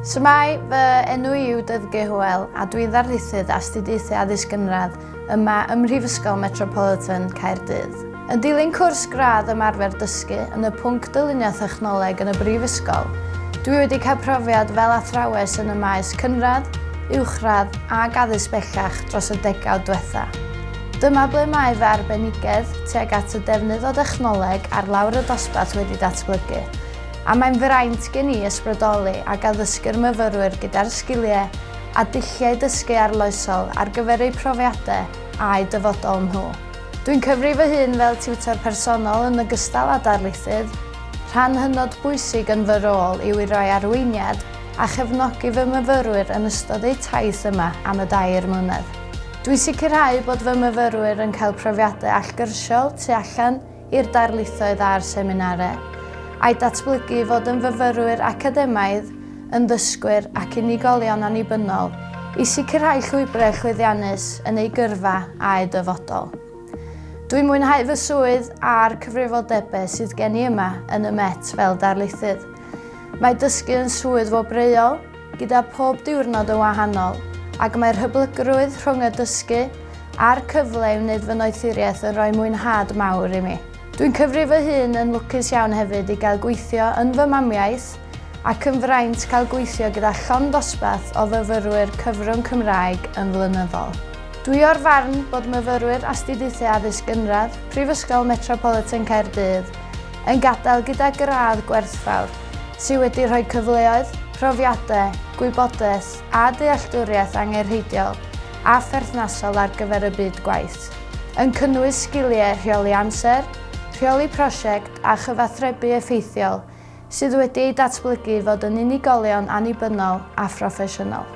Shwmae, fy enw i yw Dyddgu Hywel a dwi'n ddarlithydd Astudiaethau Addysg Gynradd yma ym Mhrifysgol Metropolitan Caerdydd. Yn dilyn cwrs gradd ymarfer dysgu yn y pwnc Dylunio Thechnoleg yn y Brifysgol, dwi wedi cael profiad fel athrawes yn y maes cynradd, uwchradd ag addysg bellach dros y degawd dwetha. Dyma ble mae fy arbenigedd tuag at y defnydd o dechnoleg ar lawr y dosbarth wedi datblygu. A mae'n fraint gen i ysbrydoli ac addysgu'r myfyrwyr gyda'r sgiliau a dulliau dysgu arloesol ar gyfer eu profiadau a'u dyfodol nhw. Dwi'n cyfri fy hun fel tiwtor personol yn ogystal â darlithydd. Rhan hynod bwysig yn fy rôl yw i roi arweiniad a chefnogi fy myfyrwyr yn ystod eu taith yma am y dair mlynedd. Dwi'n sicrhau bod fy myfyrwyr yn cael profiadau allgyrsiol tu allan i'r darlithoedd a'r seminarau, a'u datblygu i fod yn fyfyrwyr academaidd, yn ddysgwyr ac unigolion annibynnol i sicrhau llwybrau llwyddiannus yn eu gyrfa a'u dyfodol. Dwi'n mwynhau fy swydd a'r cyfrifoldebau sydd gen i yma yn y Met fel darlithydd. Mae dysgu yn swydd wobrwyol, gyda phob diwrnod yn wahanol, ac mae'r hyblygrwydd rhwng y dysgu a'r cyfle i wneud fy noethuriaeth yn rhoi mwynhad mawr i mi. Dwi'n cyfri fy hun yn lwcus iawn hefyd i gael gweithio yn fy mamiaith ac yn fraint cael gweithio gyda llond dosbarth o fyfyrwyr cyfrwng Cymraeg yn flynyddol. Dwi o'r farn bod myfyrwyr Astudiaethau Addysg Gynradd Prifysgol Metropolitan Caerdydd yn gadael gyda gradd gwerthfawr sydd wedi rhoi cyfleoedd, profiadau, gwybodaeth a dealltwriaeth angenrheidiol a pherthnasol ar gyfer y byd gwaith, yn cynnwys sgiliau rheoli amser, rheoli prosiect a chyfathrebu effeithiol sydd wedi eu datblygu i fod yn unigolion annibynnol a phroffesiynol.